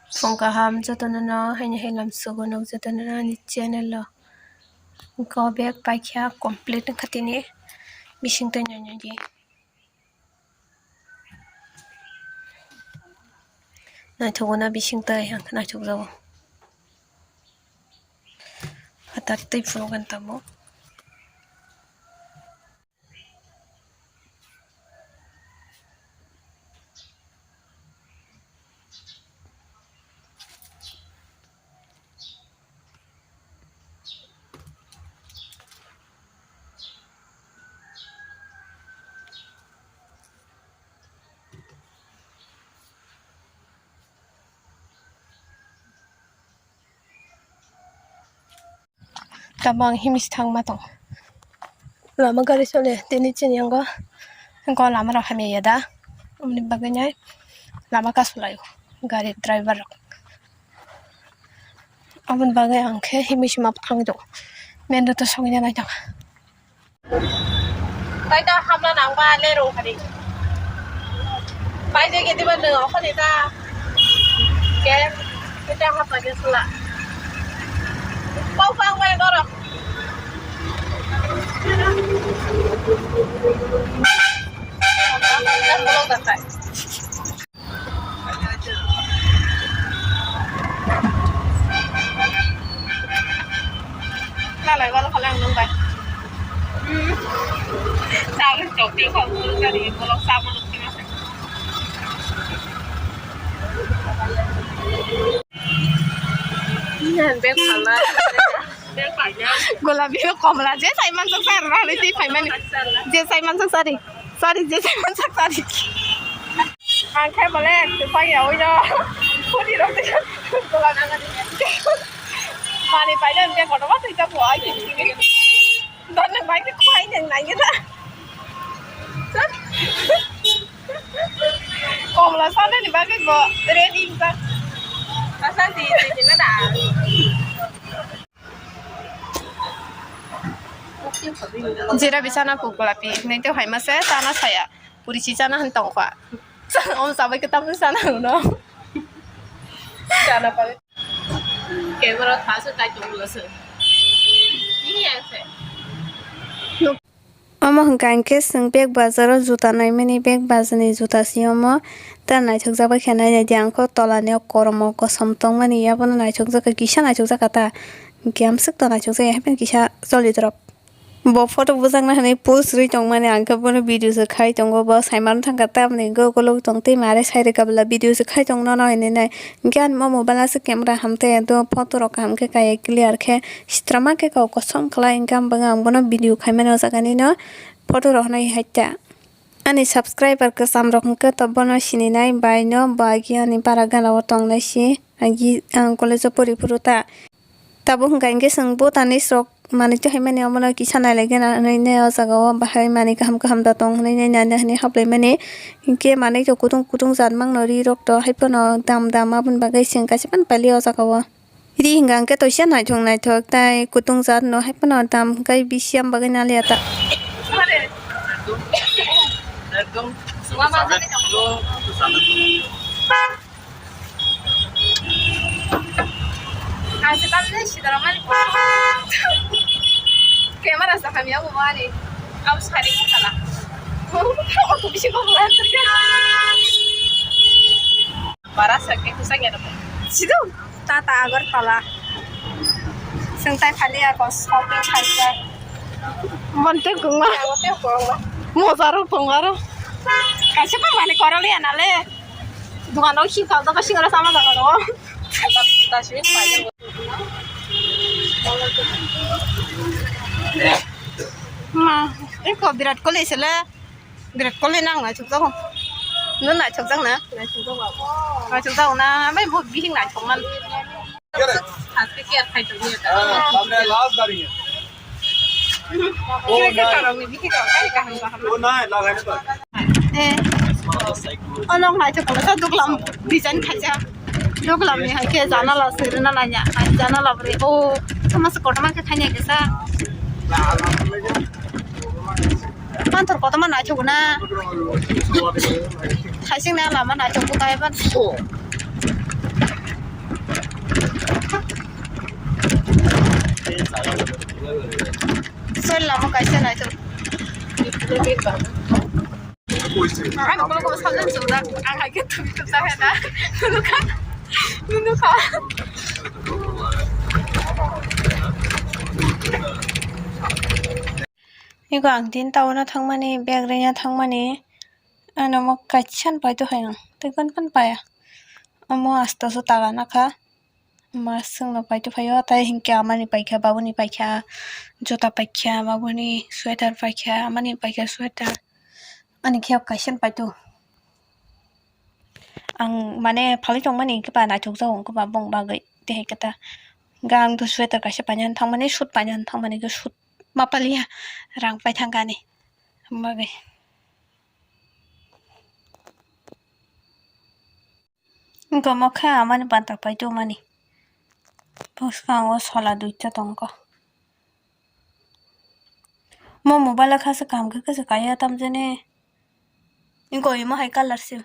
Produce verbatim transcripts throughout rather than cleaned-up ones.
Phung kaham jotono no, haini hai lamsogo nok jotono no ani channel o. Go back paikha complete wngkha tini bising twi nai nai di. Naithok na bising twi ang naithok jago. Phatar twi phunukgani tamo. Tamo ang himsi thangma tong. Lama gari sole tini chini yango. Ko lama rok hamya ya da. Umni bagwi nai lama kasulai gari driver rok. Aboni bagwi ang khe himsi ma thang do. Main road o sogwi nai tong. Tei ta hamla nangba le ro hari. Pai je ke diba nang okhoni ta. Ke kita hapa ke sula. Pau pang bai norok. Lalai wal khalang nung bai. Tahu topi kau kari bolong sama nung kena. Ini handbag mana? Golapi no komla je sai mansak sari rani twi phaimani. Je sai mansak sari. Sari je sai mansak sari. Ang khe bole kwchang ya oi no. Khudi rok twi gola nangani. Mani paida ang khe kotorma twi ta bo ai twi twi. Don nang bai khe khwai nang nai da. Komla sani ni bagwi bo ready wngkha. Asa di di na da. Jera bisana pukula pi, nai to hai mase chana saya. Puri si chana han tong kha. Om sabai ke tam sana no. Chana pare. Camera tha se tai tong lo se. Ini yang se. Omo hwnkha hinkhe chwng bag bazaro juta naimani, bag bazarni juta se omo. Ta naithokjak bai khe nai naidi, ang khe tolani o kormo kosom tongmani, abono naithokjak kha, kisa naithokjak kha ta, hinkhe amswk ta naithokjak ya, hapheno kisa choli drop. Bo photo bujakna hwnwi pose rwi tongmani, ang khe bono video se khai tongo, bo sai mano thangkha tamni ukuluk tong tei mare sai rwkha bwla video se khai tong nono hinwi nai. Hinkhe ani mo mobile aswk camera hamtwi do, photo rok kaham khe kaiya clear khe. Sitrama khe kok kosom khlai, hinkhe ang bono video khaimani o jaga nino photo rok hinwi haikhe. Ani subscriber kwcham rok hinkhe to bono sininai bai no, bo agi ani bara gana o tongnai si, agi ang college o pori phuru ta. Tabuk hinkhe hinkhe chwng butani sok manwi to haimani, omono kisa nailai gana hinwi nai o jaga o bahai manwi kaham kaham da tong hinwi nai nani hinwi haplaimani. Hinkhe manwi to kutung kutung jat mangno ri rok to haiphano dam dam, aboni bagwi chwng kaisa phano paili o jaga o. Ri hwnka hwnkhe toisa naithok naithok tei kutung jat no hai phano dam hwnkhe bisi am bagwi naliya ta. Ang se tamni sidaramani camera sa hamya bo mani. Abo sari ko kala. Auto bisi ko bulan. Bara sa ke kusa ya dapat. Sido. Tata Agartala. Sengtai khali ako shopping khaijak. Monte gungma. Mote gungma. Mozaro gungaro. Kaisa pa mani korali anale. Dukan o sing kal to sing ro sama jaga ro. Taswi paijak. Ma, eko Virat Kohli sele. Virat Kohli nang naithok jago. Nung naithok jak na? Naithok jago. Naithok jago na? Bai bo bihik naithok man. Haste care khai tong ni ta. Ah, samne last gari hai. Oh, nahi. Bihik rok bai kaham kaham. Oh, nahi, lagai na to. Eh. Oh, nung naithok jago. Duglam design khaijak. Duglam ni hai khe janala sirna nanya. Hai janala bri. Oh, sama se kotorma khe khaini kisa. Manthor kotorma naithok na. Khaising na lama naithok bukai ban. Lama kaisa naithok. Ang ulo ko salon suda, ang hai ke tumi tu saya na. Nunu ka, nunu ka. Iko ang tin town o thangmani, bag rina thangmani. Ano mo kaisa no paito hai ang, tei kon kon paya. Amo asta so taga nakha. Ma songno paito phaio, tai hinkhe amani paikha, babuni paikha, jota paikha, babuni sweater paikha, amani paikha sweater. Ani khe kaisa paito. Ang mane phalwi tongmani hinkhe ba naithokjago wngkha ba bongni bagwi. Tei hai khe ta, ga ang to sweater kaisa paina thangmani, suit paina thangmani, suit ma paliya, rang pai thangkha ani. Bagwi. Wngkha omo khe amani panta paito mani. Bwskango sola duita tongkha. Mo mobile o kha se kaham khe khe se kaiya tamjani. Wngkha omo hai colour se.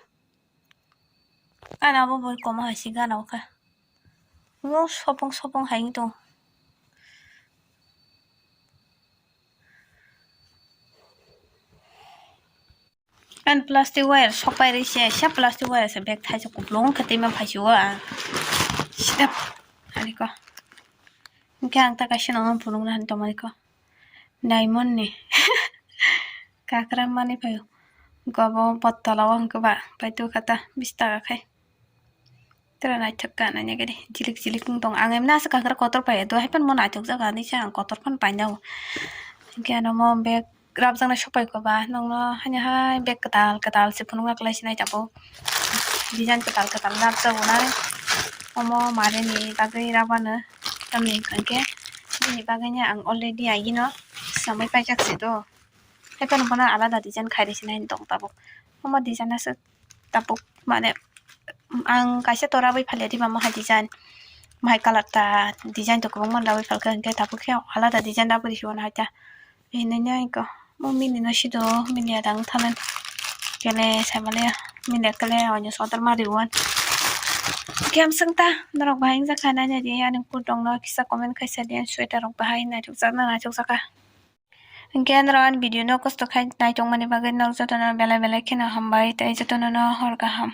Gana bo boi komo hai se gana o kha. Mo sopong sopong hai wng tong. Ani plastic wire sokpai rwi se, sa plastic wire se bag thaisa kuplung khe twima phaisio ang. Sida, ani ko. Hinkhe ang ta kaisa nang phunukna han tongmani ko. Diamond ni. Kakra mani phaio. Gobo bottle o hinkhe ba, pai tu kha ta bish taka khai. Tere naithok ka naina gede, jilik jilik wng tong. Ang emna aswk kankra kotor pai, do hai phano mo naithok jaga hinwi se ang kotor phano painai. Hinkhe ano mo bag rabjaknai sopai kho ba, nokno haino hai bag kwtal kwtal se phunukna kwlai se nai tabuk. Design kwtal kwtal rabjago nai. Omo marini bagwi rabano, tamni hwnkhe bini bagwino ang already agino swmai paijak se do. Hai phano bono alada design khai rw sinai tong tabuk. Omo design aswk tabuk mane ang kaisa tora bai phalia diba mo hai design. Mo hai colour ta design to kwbangma rawi phalkha hinkhe tabuk khe alada design rawi rw sio hai ta. Hinwi nai ko mo mini no sido mini adang thalan kele saimale mini kele oinw sodor ma riwan. Khe amswk ta norok bahai wngjakha nainani ani kudrong no kisa comment khaisa di sweater rok bahai naithokjakna naithokjakha. Hinkhe norok ani video no kosto khai naitongmani bagwi norok jotono belai belai kheno hambai tei jotono no hor kaham.